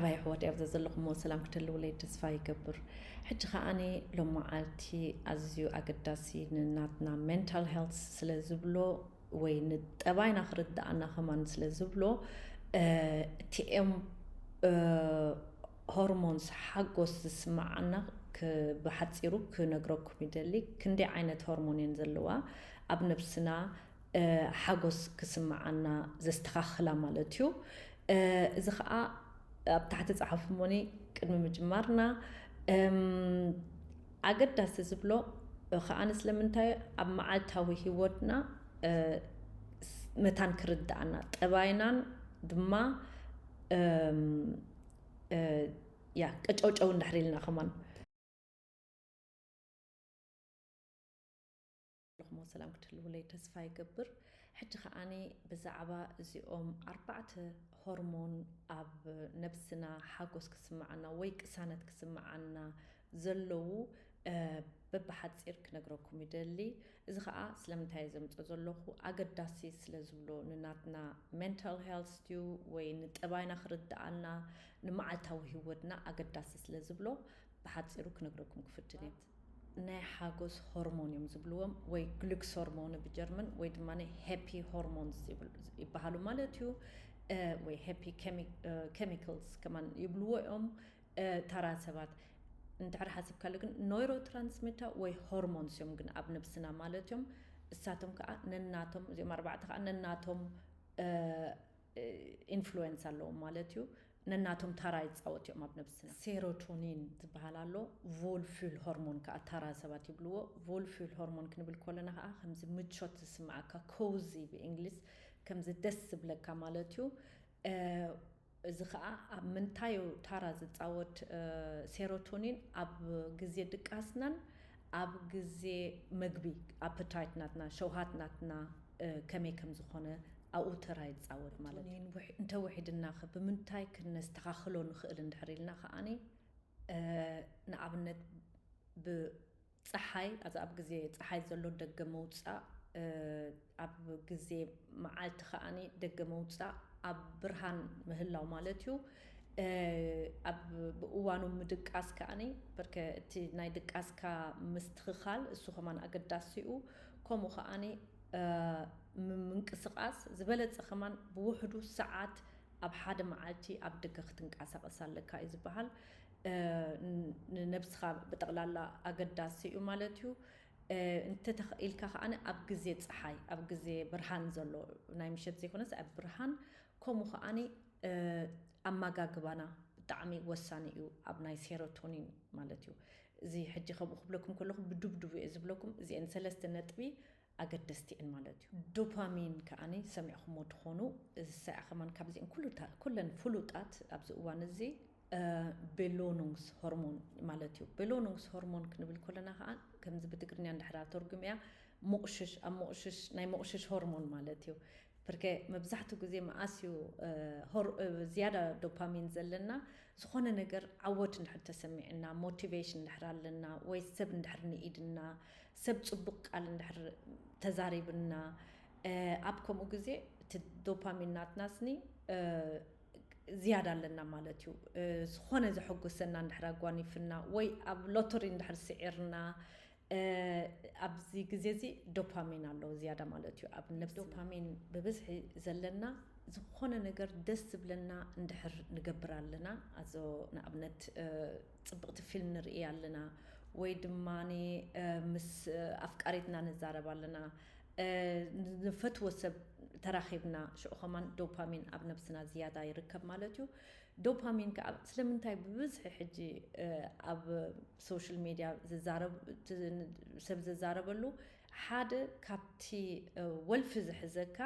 ባይ ኣሕዋት፣ ኣብ ዘለኹሞ ሰላም ክትህልውለይ ተስፋ ይገብር። ሕጂ ከዓኒ ሎመዓልቲ ኣዝዩ ኣገዳሲ ንናትና ሜንታል ሄልት ስለ ዝብሎ ወይ ንጠባይና ክርድኣና ከማን ስለ ዝብሎ፣ እ፣ እቲኦም፣ እ፣ ሆርሞንስ ሓጎስ ዝስምዓና ክ-፣ ብሓጺሩ ክነግረኩም ይደሊ። ክንደይ ዓይነት ሆርሞን እየን ዘለዋ ኣብ ነብስና፣ እ፣ ሓጎስ ክስምዓና ዘስተኻኽላ ማለት እዩ። እ፣ እዚ ኸዓ ኣብ ታሕቲ ጸሓፉ እሞኒ ቅድሚ ምጅማርና። እም፣ ኣገዳሲ ዝብሎ ኸዓ ንስለምንታይ ኣብ መዓልታዊ ህይወትና፣ እ፣ ስ-፣ መታን ክርድኣና፣ ጠባይናን ድማ፣ እም፣ እ፣ ያ፣ ቀጨውጨው እንድሕር ኢልና ከማን። ኣለኹሞ ሰላም ክትህልውለይ ተስፋ ይገብር። ሕጂ ከዓኒ ብዛዕባ እዚኦም ኣርባዕተ ሆርሞን ኣብ ነብስና ሓጎስ ክስምዓና ወይ ቅሳነት ክስምዓና ዘለዉ፣ እ፣ በብሓጺር ክነግረኩም ይደሊ። እዚ ኸዓ ስለምንታይ እየ ዘምጽኦ ዘለኹ፣ ኣገዳሲ ስለ ዝብሎ፣ ንናትና ሜንታል ሄልት ድዩ ወይ ንጠባይና ክርድኣና፣ ንመዓልታዊ ህይወትና ኣገዳሲ ስለ ዝብሎ፣ ብሓጺሩ ክነግረኩም ክፍትን እየ። ናይ ሓጎስ ሆርሞን እዮም ዝብልዎም፣ ወይ ግሉክስ ሆርሞን ብጀርመን፣ ወይ ድማ ሃፒ ሆርሞንስ ይብል-፣ ይበሃሉ ማለት እዩ። እ፣ ወይ ሃፒ ኬሚ-፣ እ፣ ኬሚካልስ ከማን ይብልዎ እዮም። እ፣ ተራ ሰባት እንድሕር ሓሲብካሉ ግን ኖይሮ ትራንስሚተር ወይ ሆርሞንስ እዮም ግን ኣብ ነብስና ማለት እዮም። እሳቶም ከዓ ነናቶም፣ እዚኦም ኣርባዕተ ከዓ ነናቶም፣ እ፣ እ፣ ኢንፍሉዌንስ ኣለዎም ማለት እዩ። ነናቶም ተራ ይጻወቱ እዮም ኣብ ነብስና። ሴሮቶኒን ዝበሃል ኣሎ፣ ቮልፊል ሆርሞን ከዓ ተራ ሰባት ይብልዎ። ቮልፊል ሆርሞን ክንብል ከለና ከዓ ከምዚ ምቾት ዝስምዓካ፣ ኮዚ ብእንግሊዝ፣ ከምዚ ደስ ዝብለካ ማለት እዩ። እ፣ እዚ ከዓ ኣብ ምንታይ እዩ ታራ ዝጻወት? እ፣ ሴሮቶኒን ኣብ ግዜ ድቃስናን ኣብ ግዜ መግቢ፣ ኣፐታይት ናትና፣ ሸውሃት ናትና፣ እ፣ ከመይ ከም ዝኾነ ኣብኡ ተራ ይጻወት ማለት እዩ። ሴሮቶኒን ውሕ-፣ እንተ ውሒድና ኸ ብምንታይ ክነስተኻኽሎ ንኽእል እንድሕር ኢልና ከዓኒ፣ እ፣ ንኣብነት ብጸሓይ፣ ኣዚ ኣብ ግዜ ጸሓይ ዘሎ ደገ ምውጻእ፣ እ፣ ኣብ ግዜ መዓልቲ ከዓኒ ደገ ምውጻእ፣ ኣብ ብርሃን ምህላው ማለት እዩ። እ፣ ኣብ ብእዋኑ ምድቃስ ከዓኒ፣ በርከ እቲ ናይ ድቃስካ ምስትኽኻል፣ እሱ ከማን ኣገዳሲ እዩ። ከምኡ ከዓኒ፣ እ፣ ም-፣ ምንቅስቓስ ዝበለጸ ከማን ብውሕዱ ሰዓት ኣብ ሓደ መዓልቲ ኣብ ደገ ክትንቀሳቐስ ኣለካ እዩ ዝበሃል። እ፣ ን-፣ ንነብስኻ ብጠቕላላ ኣገዳሲ እዩ ማለት እዩ። እ፣ እንተተኽኢልካ ከዓኒ ኣብ ግዜ ጸሓይ፣ ኣብ ግዜ ብርሃን ዘሎ፣ ናይ ምሸት ዘይኮነስ ኣብ ብርሃን፣ ከምኡ ከዓኒ፣ እ፣ ኣመጋግባና ብጣዕሚ ወሳኒ እዩ ኣብ ናይ ሴሮቶኒን ማለት እዩ። እዚ ሕጂ ከምኡ ክብለኩም ከለኹ ብዱብዱብ እየ ዝብለኩም፣ እዚአን ሰለስተ ነጥቢ ኣገደስቲ እየን ማለት እዩ። ዶፓሚን ከዓኒ ሰሚዕኹሞ ትኾኑ፣ እዚ ሰዓ ከማን ካብዚአን ኩሉታ-፣ ኩለን ፍሉጣት ኣብዚ እዋን እዚ፣ እ፣ ቤሎኑንግስ ሆርሞን ማለት እዩ። ቤሎኑንግስ ሆርሞን ክንብል ከለና ከዓ ከምዚ ብትግርኛ እንድሕር ኣተርጉምያ፣ ሙቕሽሽ፣ ኣብ ሙቕሽሽ፣ ናይ ሙቕሽሽ ሆርሞን ማለት እዩ። ብርከ መብዛሕትኡ ግዜ መኣስ እዩ፣ እ፣ ሆር-፣ እ፣ ዝያዳ ዶፓሚን ዘለና? ዝኾነ ነገር ዓወት እንድሕር ተሰሚዕና፣ ሞቲቬሽን እንድሕር ኣለና፣ ወይ ሰብ እንድሕር ንኢድና፣ ሰብ ጽቡቕ ቃል እንድሕር ተዛሪብና፣ እ፣ ኣብ ከምኡ ግዜ እቲ ዶፓሚን ናትናስኒ፣ እ፣ ዝያዳ ኣለና ማለት እዩ። እ፣ ዝኾነ ዘሐጉሰና እንድሕር ኣጓኒፍና፣ ወይ ኣብ ሎተሪ እንድሕር ስዒርና፣ እ፣ ኣብዚ ግዜ እዚ ዶፓሚን ኣሎ ዝያዳ ማለት እዩ ኣብ ነብስና። ዶፓሚን ብብዝሒ ዘለና፣ ዝኾነ ነገር ደስ ዝብለና እንድሕር ንገብር ኣለና፣ ኣዞ ንኣብነት፣ እ፣ ጽብቕቲ ፊልም ንርኢ ኣለና፣ ወይ ድማ፣ እ፣ ምስ፣ እ፣ ኣፍቃሪትና ንዛረብ ኣለና፣ እ፣ ንፈትዎ ሰብ ተራኺብና፣ ሽዑ ከማን ዶፓሚን ኣብ ነብስና ዝያዳ ይርከብ ማለት እዩ። ዶፓሚን ከኣ ስለምንታይ ብብዝሒ ሕጂ፣ እ፣ ኣብ ሶሻል ሜድያ ዝዛረብ-፣ ት-፣ ሰብ ዝዛረበሉ፣ ሓደ ካብቲ፣ እ፣ ወልፊ ዝሕዘካ፣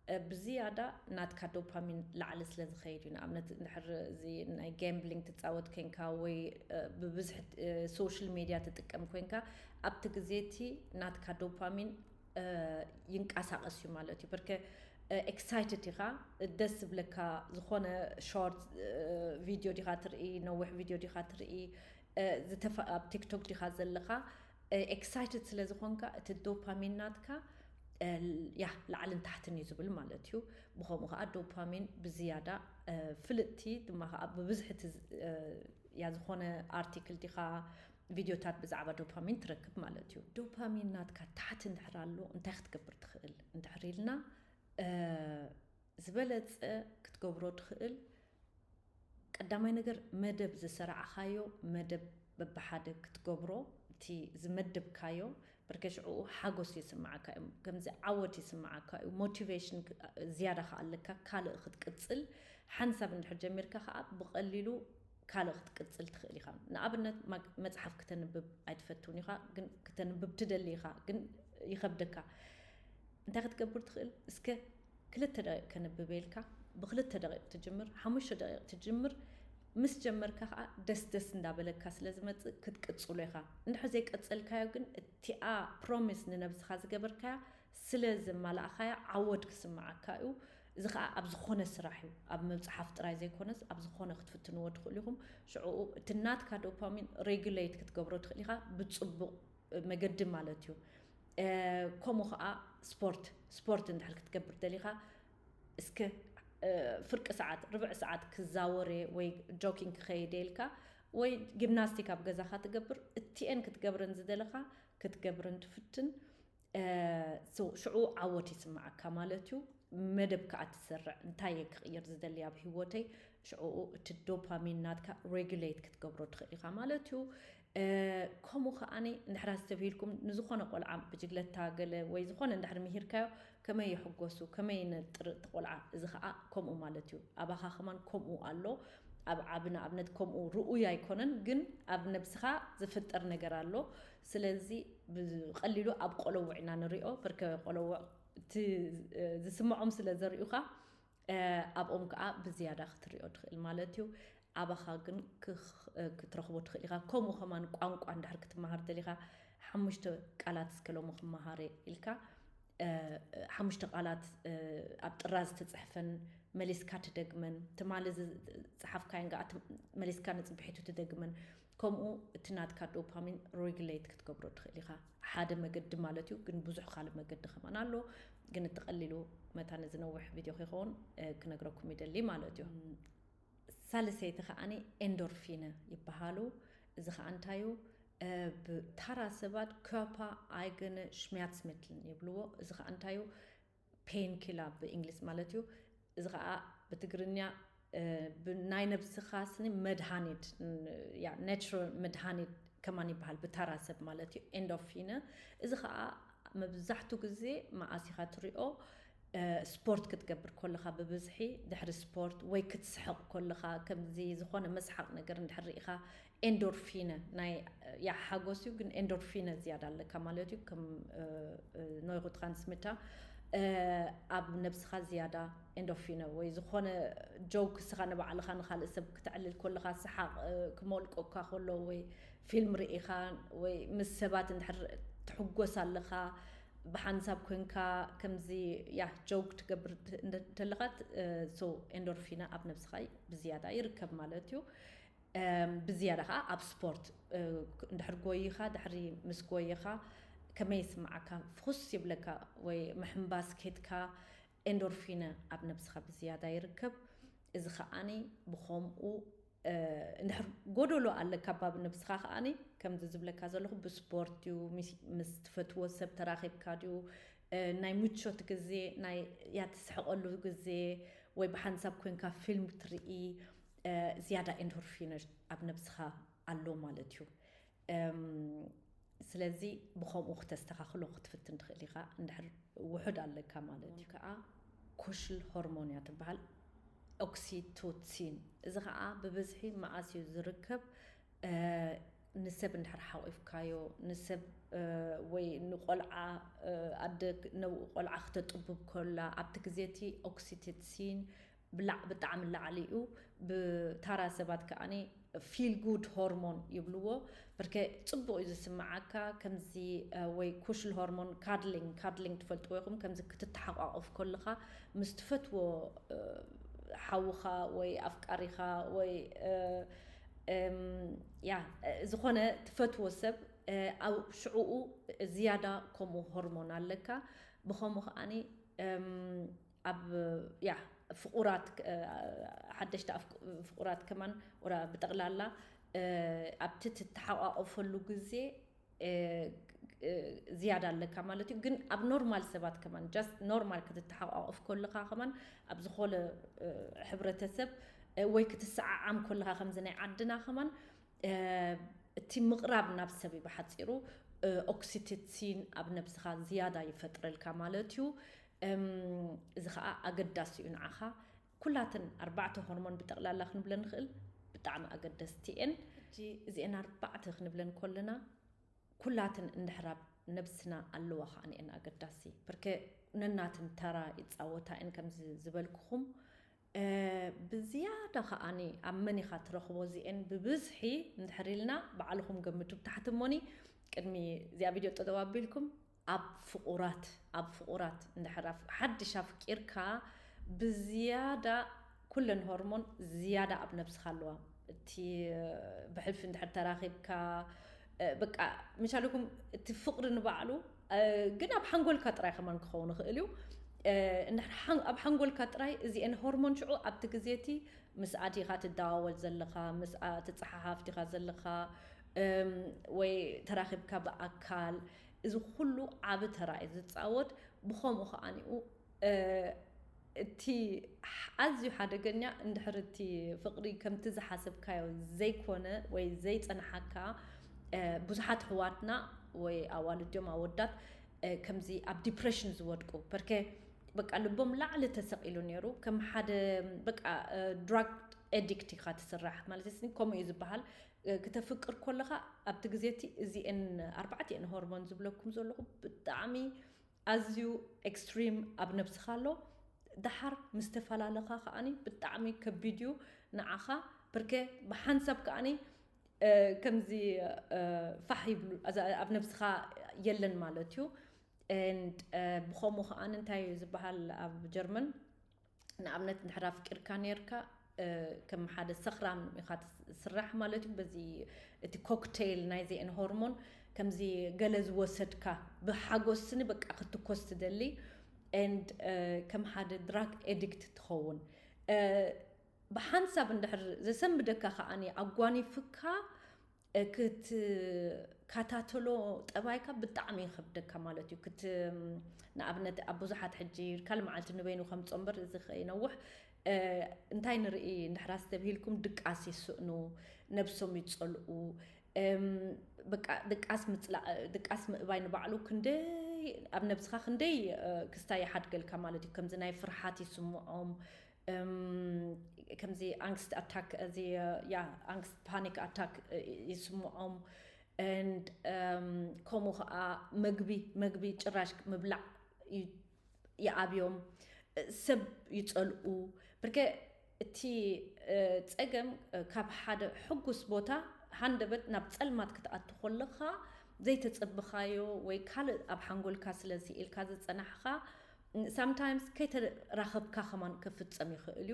እ፣ ብዝያዳ ናትካ ዶፓሚን ላዕሊ ስለ ዝኸይድ እዩ። ንኣብነት፣ እንድሕር እዚ ናይ ጋምብሊንግ ትጻወት ኮንካ ወይ፣ እ፣ ብብዝሒ፣ እ፣ ሶሻል ሜድያ ትጥቀም ኮንካ፣ ኣብቲ ግዜ እቲ ናትካ ዶፓሚን፣ እ፣ ይንቀሳቐስ እዩ ማለት እዩ። በርከ፣ እ፣ ኤክሳይትድ ኢኻ፣ ደስ ዝብለካ ዝኾነ ሾርት፣ እ፣ ቪድዮ ዲኻ ትርኢ፣ ነዊሕ ቪድዮ ዲኻ ትርኢ፣ እ፣ ዝተፈ-፣ ኣብ ቲክቶክ ዲኻ ዘለኻ፣ እ፣ ኤክሳይትድ ስለ ዝኾንካ፣ እቲ ዶፓሚን ናትካ ያ ላዕልን ታሕትን እዩ ዝብል ማለት እዩ። ብኸምኡ ከዓ ዶፓሚን ብዝያዳ ፍልጥቲ ድማ ከዓ ብብዝሒ ያ ዝኾነ ኣርቲክል ዲኻ ቪድዮታት ብዛዕባ ዶፓሚን ትረክብ ማለት እዩ። ዶፓሚን ናትካ ታሕቲ እንድሕር ኣሎ እንታይ ክትገብር ትኽእል እንድሕር ኢልና ዝበለፀ ክትገብሮ ትኽእል ቀዳማይ ነገር መደብ ዝሰራዕኻዮ መደብ በብሓደ ክትገብሮ እቲ ዝመደብካዮ ብርከ ሽዕኡ ሓጎስ ይስምዓካ እዩ። ከምዚ ዓወት ይስምዓካ እዩ። ሞቲቬሽን ዝያዳ ከኣለካ ካልእ ክትቅፅል ሓንሳብ እንድሕር ጀሚርካ ከዓ ብቐሊሉ ካልእ ክትቅፅል ትኽእል ኢኻ። ንኣብነት መፅሓፍ ክተንብብ ኣይትፈትውን ኢኻ፣ ግን ክተንብብ ትደሊ ኢኻ፣ ግን ይኸብደካ። እንታይ ክትገብር ትኽእል? እስከ ክልተ ደቂቕ ከንብብ ኢልካ ብክልተ ደቂቕ ትጅምር፣ ሓሙሽተ ደቂቕ ትጅምር። ምስ ጀመርካ ከዓ ደስ ደስ እንዳበለካ ስለ ዝመፅእ ክትቅፅሎ ኢኻ። እንድሕር ዘይቀፀልካዮ ግን እቲኣ ፕሮሚስ ንነብስኻ ዝገበርካያ ስለ ዘማላእኻያ ዓወት ክስምዓካ እዩ። እዚ ከዓ ኣብ ዝኾነ ስራሕ እዩ፣ ኣብ መፅሓፍ ጥራይ ዘይኮነስ ኣብ ዝኾነ ክትፍትንዎ ትኽእሉ ኢኹም። ሽዕኡ እቲ ናትካ ዶፓሚን ሬጉሌት ክትገብሮ ትኽእል ኢኻ ብፅቡቕ መገዲ ማለት እዩ። ከምኡ ከዓ ስፖርት ስፖርት እንድሕር ክትገብር ደሊኻ እስከ ፍርቂ ሰዓት ርብዕ ሰዓት ክዛወር እየ ወይ ጆኪንግ ክኸይድ እየ ኢልካ ወይ ጂምናስቲክ ኣብ ገዛኻ ትገብር እቲኤን ክትገብረን ዝደለኻ ክትገብረን ትፍትን። ሽዑ ዓወት ይስምዓካ ማለት እዩ። መደብ ከዓ ትሰርዕ እንታይ እየ ክቕይር ዝደሊ ኣብ ህይወተይ ሽዑኡ እቲ ዶፓሚን ናትካ ሬጉሌት ክትገብሮ ትኽእል ኢኻ ማለት እዩ። ከምኡ ከዓኒ እንድሕር ኣስተብሂልኩም ንዝኾነ ቆልዓ ብጅግለታ ገለ ወይ ዝኾነ እንድሕር ምሂርካዮ ከመይ ይሕጎሱ ከመይ ይነጥር እቲ ቆልዓ እዚ ከዓ ከምኡ ማለት እዩ። ኣባኻ ከማን ከምኡ ኣሎ። ኣብ ዓቢ ንኣብነት ከምኡ ርኡይ ኣይኮነን ግን ኣብ ነብስኻ ዝፍጠር ነገር ኣሎ። ስለዚ ብቐሊሉ ኣብ ቆለውዕ ኢና ንሪኦ ብርከ ቆለውዕ እቲ ዝስምዖም ስለ ዘርእዩኻ ኣብኦም ከዓ ብዝያዳ ክትሪኦ ትኽእል ማለት እዩ። ኣባኻ ግን ክትረኽቦ ትኽእል ኢኻ። ከምኡ ከማን ቋንቋ እንድሕር ክትመሃር ደሊኻ ሓሙሽተ ቃላት እስከ ሎሚ ክመሃር ኢልካ ሓሙሽተ ቃላት ኣብ ጥራዝ ትፅሕፈን መሊስካ ትደግመን ትማሊ ዝፀሓፍካየን ከዓ መሊስካ ንፅብሒቱ ትደግመን ከምኡ እቲ ናትካ ዶፓሚን ሬጉሌት ክትገብሮ ትኽእል ኢኻ። ሓደ መገዲ ማለት እዩ ግን ብዙሕ ካልእ መገዲ ከማን ኣሎ። ግን እቲ ቀሊሉ መታን እዚ ነዊሕ ቪድዮ ከይኸውን ክነግረኩም ይደሊ ማለት እዩ። ሳልሰይቲ ከዓኒ ኤንዶርፊነ ይበሃሉ። እዚ ከዓ እንታዩ ብታራ ሰባት ኮፓ ኣይገነ ሽሚያትስሜትልን ይብልዎ። እዚ ከዓ እንታዩ ፔን ኪላ ብእንግሊዝ ማለት እዩ። እዚ ከዓ ብትግርኛ ብናይ ነብስኻ ስኒ መድሃኒት ናቹራል መድሃኒት ከማን ይበሃል ብታራ ሰብ ማለት እዩ። ኤንዶርፊነ እዚ ከዓ መብዛሕቱ ግዜ መዓስ ኢኻ ትሪኦ? ስፖርት ክትገብር ከለኻ ብብዝሒ ድሕሪ ስፖርት ወይ ክትስሕቕ ከለኻ ከምዚ ዝኾነ መስሓቕ ነገር እንድሕር ርኢኻ ኤንዶርፊነ ናይ ያ ሓጎስ እዩ ግን ኤንዶርፊነ ዝያዳ ኣለካ ማለት እዩ። ከም ኖይሮ ትራንስሚታ ኣብ ነብስኻ ዝያዳ ኤንዶርፊነ ወይ ዝኾነ ጆክ እስኻ ንባዕልኻ ንኻልእ ሰብ ክተዕልል ከለኻ ሰሓቕ ክመልቆካ ከሎ ወይ ፊልም ርኢኻ ወይ ምስ ሰባት እንድሕር ትሕጎስ ኣለኻ ብሓንሳብ ኮንካ ከምዚ ያ ጆክ ትገብር እንተለኻ ሶ ኤንዶርፊና ኣብ ነብስኻ ብዝያዳ ይርከብ ማለት እዩ። ብዝያዳ ከዓ ኣብ ስፖርት እንድሕር ጎይኻ ድሕሪ ምስ ጎይኻ ከመይ ይስምዓካ ፍኹስ ይብለካ ወይ ምሕምባስ ኬድካ ኤንዶርፊነ ኣብ ነብስኻ ብዝያዳ ይርከብ። እዚ ከዓኒ ብኸምኡ እንድሕር ጎደሎ ኣለካ ባብ ነብስኻ ከዓኒ ከምዚ ዝብለካ ዘለኹ ብስፖርት ድዩ ምስ ትፈትዎ ሰብ ተራኺብካ ድዩ ናይ ምቾት ግዜ ናይ ያትስሕቐሉ ግዜ ወይ ብሓንሳብ ኮንካ ፊልም ትርኢ ዝያዳ ኤንዶርፊነ ኣብ ነብስኻ ኣሎ ማለት እዩ። ስለዚ ብኸምኡ ክተስተኻኽሎ ክትፍትን ትኽእል ኢኻ እንድሕር ውሑድ ኣለካ ማለት እዩ። ከዓ ኩሽል ሆርሞን እያ ትበሃል። ኦክሲቶሲን እዚ ከዓ ብብዝሒ መዓስ እዩ ዝርከብ? ንሰብ እንድሕር ሓቂፍካዮ ንሰብ ወይ ንቆልዓ ኣደ ነብኡ ቆልዓ ክተጥብብ ከላ ኣብቲ ግዜ እቲ ኦክሲቶሲን ብላዕ ብጣዕሚ ላዕሊ እዩ። ብታራ ሰባት ከዓኒ ፊል ጉድ ሆርሞን ይብልዎ። ብርከ ፅቡቕ እዩ ዝስምዓካ ከምዚ ወይ ኩሽል ሆርሞን ካድሊንግ ካድሊንግ ትፈልጥዎ ኢኹም ከምዚ ክትተሓቋቆፍ ከለኻ ምስ ትፈትዎ ሓውኻ ወይ ኣፍቃሪኻ ወይ ያ ዝኾነ ትፈትዎ ሰብ ኣብ ሽዕኡ ዝያዳ ከምኡ ሆርሞን ኣለካ። ብኸምኡ ከዓኒ እም፣ ኣብ ያ ፍቑራት እ፣ ሓደሽቲ ኣፍ- ፍቑራት ከማን ወላ ብጠቕላላ እ፣ ኣብቲ ትተሓቋቆፈሉ ግዜ እ፣ እ፣ ዝያዳ ኣለካ ማለት እዩ። ግን ኣብ ኖርማል ሰባት ከማን just ኖርማል ክትተሓቋቆፍ ከለኻ ከማን ኣብ ዝኾነ እ፣ ሕብረተሰብ እ፣ ወይ ክትሰዓዓም ከለኻ ከምዚ ናይ ዓድና ከማን እ፣ እቲ ምቕራብ ናብ ሰብ እዩ ብሓፂሩ እ፣ ኦክሲቶሲን ኣብ ነብስኻ ዝያዳ ይፈጥረልካ ማለት እዩ። እም፣ እዚ ከዓ ኣገዳሲ እዩ ንዓኻ። ኩላተን ኣርባዕተ ሆርሞን ብጠቕላላ ክንብለን ንኽእል ብጣዕሚ ኣገደስቲ እየን። ሕጂ እዚአን ኣርባዕተ ክንብለን ከለና ኩላተን እንድሕር ኣብ ነብስና ኣለዋ ከዓኒ እየን ኣገዳሲ። ብርኬ ነናተን ተራ ይፃወታ እየን ከምዚ ዝበልኩኹም። እ፣ ብዝያዳ ከዓኒ ኣብ መን ኢኻ ትረኽቦ እዚአን ብብዝሒ እንድሕር ኢልና ባዕልኹም ገምቱ ብታሕቲ እሞኒ ቅድሚ እዚኣ ቪድዮ ጠጠው ኣቢልኩም ኣብ ፍቑራት ኣብ ፍቑራት እንድሕር ኣፍ- ሓድሽ ኣፍቂርካ ብዝያዳ ኩለን ሆርሞን ዝያዳ ኣብ ነብስኻ ኣለዋ። እቲ ብሕልፊ እንድሕር ተራኺብካ እ፣ በቃ ምሻልኩም እቲ ፍቕሪ ንባዕሉ እ፣ ግን ኣብ ሓንጎልካ ጥራይ ከማን ክኸውን ይኽእል እዩ። እ፣ እንድሕር ሓን- ኣብ ሓንጎልካ ጥራይ እዚአን ሆርሞን ሽዑ ኣብቲ ግዜ እቲ ምስ ኣዲኻ ትደዋወል ዘለኻ ምስ ኣ- ትፀሓሓፍ ዲኻ ዘለኻ እም፣ ወይ ተራኺብካ ብኣካል እዚ ኩሉ ዓቢ ተራ እዩ ዝፃወት። ብኸምኡ ከዓኒኡ እ፣ እቲ ኣዝዩ ሓደገኛ እንድሕር እቲ ፍቕሪ ከምቲ ዝሓሰብካዮ ዘይኮነ ወይ ዘይጸንሓካ እ፣ ብዙሓት ኣሕዋትና ወይ ኣዋልድ ድዮም ኣወዳት እ፣ ከምዚ ኣብ ዲፕሬሽን ዝወድቁ በርከ በቃ ልቦም ላዕሊ ተሰቒሉ ነይሩ ከም ሓደ በቃ ድራግ ኤዲክት ኢኻ ትስራሕ ማለት ስ ከምኡ እዩ ዝበሃል እ፣ ክተፍቅር ከለኻ ኣብቲ ግዜ እቲ እዚኤን ኣርባዕቲኤን ሆርሞን ዝብለኩም ዘለኹ ብጣዕሚ ኣዝዩ ኤክስትሪም ኣብ ነብስኻ ኣሎ። ደሓር ምስ ተፈላለኻ ከዓኒ ብጣዕሚ ከቢድ እዩ ንዓኻ። ብርኬ ብሓንሳብ ከዓኒ እ፣ ከምዚ እ፣ ፋሕ ይብሉ ኣዛ- ኣብ ነብስኻ የለን ማለት እዩ። And እ፣ ብኸምኡ ከዓኒ እንታይ እዩ ዝበሃል ኣብ ጀርመን ንኣብነት እንድሕር ኣፍቂርካ ነርካ እ፣ ከም ሓደ ሰኽራም ኢኻ ትስራሕ ማለት እዩ። በዚ እቲ ኮክቴል ናይዚአን ሆርሞን ከምዚ ገለ ዝወሰድካ ብሓጎስ ስኒ በቃ ክትኮስ ትደሊ and እ፣ ከም ሓደ ድራግ ኤዲክት ትኸውን እ፣ ብሓንሳብ እንድሕር ዘሰንብደካ ከዓኒ ኣጓኒፍካ እ፣ ክትከታተሎ ጠባይካ ብጣዕሚ ይኸብደካ ማለት እዩ ክት ንኣብነት ኣብ ብዙሓት ሕጂ ካልእ መዓልቲ ንበይኑ ከምፅኦ እምበር እዚ ከይነውሕ እ፣ እንታይ ንርኢ እንድሕር ኣስተብሂልኩም ድቃስ ይስእኑ ነብሶም ይፀልኡ እም፣ በቃ ድቃስ ምፅላእ ድቃስ ምእባይ ንባዕሉ ክንደይ ኣብ ነብስኻ ክንደይ እ፣ ክስታይ ይሓድገልካ ማለት እዩ ከምዚ ናይ ፍርሓት ይስምዖም እም፣ ከምዚ ኣንግስት ኣታክ እዚ ያ ኣንግስት ፓኒክ ኣታክ እ፣ ይስምዖም and እም፣ ከምኡ ከዓ መግቢ መግቢ ጭራሽ ምብላዕ ዩ- ይኣብዮም እ፣ ሰብ ይፀልኡ ብርከ እቲ እ፣ ፀገም እ፣ ካብ ሓደ ሕጉስ ቦታ ሃንደበት ናብ ፀልማት ክትኣቱ ከለካ ዘይተፀብኻዮ ወይ ካልእ ኣብ ሓንጎልካ ስለ ስኢልካ ዝፀናሕካ ሳምታይምስ ከይተራኸብካ ከማን ክፍፀም ይኽእል እዩ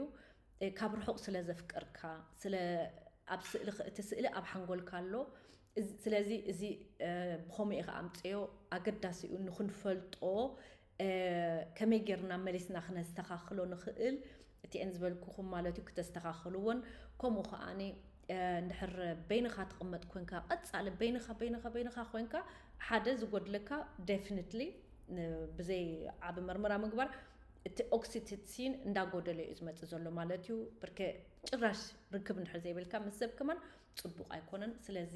እ፣ ካብ ርሑቕ ስለ ዘፍቅርካ ስለ ኣብ ስእሊ ኽ- እቲ ስእሊ ኣብ ሓንጎልካ ኣሎ እዚ- ስለዚ እዚ እ፣ ብኸምኡ ኢኻ ኣምፅዮ ኣገዳሲ እዩ ንክንፈልጦ እ፣ ከመይ ጌርና መሊስና ክነስተኻኽሎ ንኽእል እቲአን ዝበልኩኹም ማለት እዩ ክተስተኻኽልዎን ከምኡ ከዓኒ እ፣ እንድሕር በይንኻ ትቕመጥ ኮንካ ቀፃሊ በይንኻ በይንኻ በይንኻ ኮንካ ሓደ ዝጎድለካ ደፍኒትሊ ብዘይ ዓቢ መርመራ ምግባር እቲ ኦክሲቶሲን እንዳጎደለ እዩ ዝመፅእ ዘሎ ማለት እዩ ብርከ ጭራሽ ርክብ እንድሕር ዘይብልካ ምስ ሰብ ከማን ፅቡቕ ኣይኮነን ስለዚ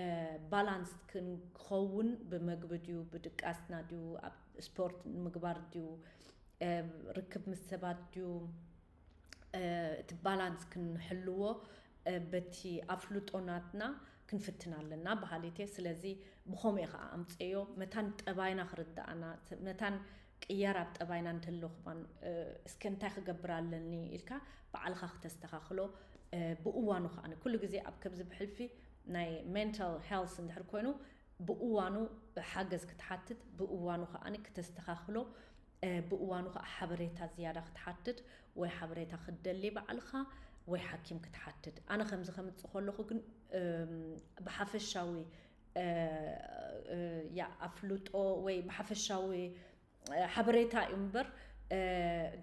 እ፣ ባላንስ ክንኸውን ብመግቢ ድዩ ብድቃስና ድዩ ኣብ ስፖርት ንምግባር ድዩ እ፣ ርክብ ምስ ሰባት ድዩ እ፣ እቲ ባላንስ ክንሕልዎ እ፣ በቲ ኣፍልጦ ናትና ክንፍትን ኣለና በሃሊት እየ ስለዚ ብኸምኡ ከዓ ኣምፀዮ መታን ጠባይና ክርዳኣና መታን ቅያር ኣብ ጠባይና እንተሎ ክማን እ፣ እስከ እንታይ ክገብር ኣለኒ ኢልካ ባዕልኻ ክተስተኻኽሎ እ፣ ብእዋኑ ከዓ ኩሉ ግዜ ኣብ ከብዚ ብሕልፊ ናይ ሜንታል ሄልስ እንድሕር ኮይኑ ብእዋኑ ሓገዝ ክትሓትት ብእዋኑ ከዓ ክተስተኻኽሎ እ፣ ብእዋኑ ከዓ ሓበሬታ ዝያዳ ክትሓትት ወይ ሓበሬታ ክትደሊ ባዕልኻ ወይ ሓኪም ክትሓትት ኣነ ከምዚ ከምፅእ ከለኹ ግን እም፣ ብሓፈሻዊ እ፣ እ፣ ያ ኣፍልጦ ወይ ብሓፈሻዊ ሓበሬታ እዩ እምበር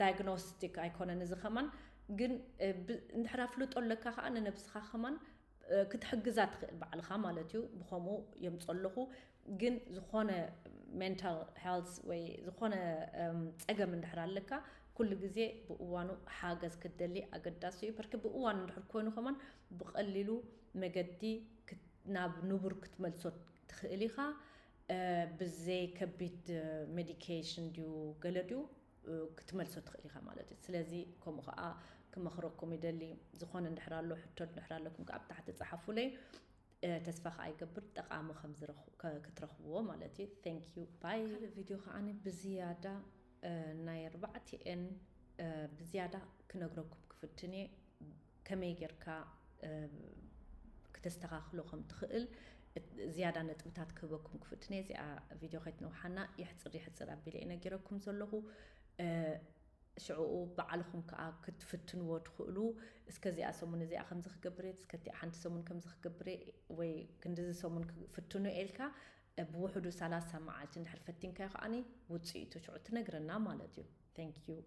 ዳያግኖስቲክ ኣይኮነን። እዚ ከማን ግን እንድሕር ኣፍልጦ ኣለካ ከዓ ንነብስኻ ከማን ክትሕግዛ ትኽእል ባዕልኻ ማለት እዩ። ብኸምኡ የምፀለኹ ግን ዝኾነ ሜንታል ሄልት ወይ ዝኾነ ፀገም እንድሕር ኣለካ ኩሉ ግዜ ብእዋኑ ሓገዝ ክትደሊ ኣገዳሲ እዩ። በርክ ብእዋኑ እንድሕር ኮይኑ ከማን ብቐሊሉ መገዲ ናብ ንቡር ክትመልሶ ትኽእል ኢኻ። ብዘይ ከቢድ ሜዲኬሽን ድዩ ገለ ድዩ ክትመልሶ ትኽእል ኢኻ ማለት እዩ። ስለዚ ከምኡ ከዓ ክመኽረኩም ይደሊ። ዝኾነ እንድሕር ኣሎ ሕቶ እንድሕር ኣለኩም ከዓ ብታሕቲ ፀሓፉለይ። ተስፋ ከዓ ይገብር ጠቃሚ ክትረኽብዎ ማለት እዩ። Thank you bye። ካልእ ቪድዮ ከዓ ብዝያዳ ናይ ኣርባዕቲኤን ብዝያዳ ክነግረኩም ክፍትን እየ። ከመይ ጌርካ ክተስተኻኽሎ ከም ትኽእል ዝያዳ ነጥብታት ክህበኩም ክፍትን እየ። እዚኣ ቪድዮ ከይትነውሓና ይሕፅር ይሕፅር ኣቢለ እየ ነጊረኩም ዘለኹ። ሽዕኡ ባዕልኹም ከዓ ክትፍትንዎ ትኽእሉ። እስከ እዚኣ ሰሙን እዚኣ ከምዚ ክገብር እየ፣ እስከ እቲኣ ሓንቲ ሰሙን ከምዚ ክገብር እየ፣ ወይ ክንድዚ ሰሙን ክፍትኖ ኢልካ ብውሕዱ ሰላሳ መዓልቲ እንድሕር ፈቲንካዮ ከዓኒ ውፅኢቱ ሽዑ ትነግረና ማለት እዩ። Thank you።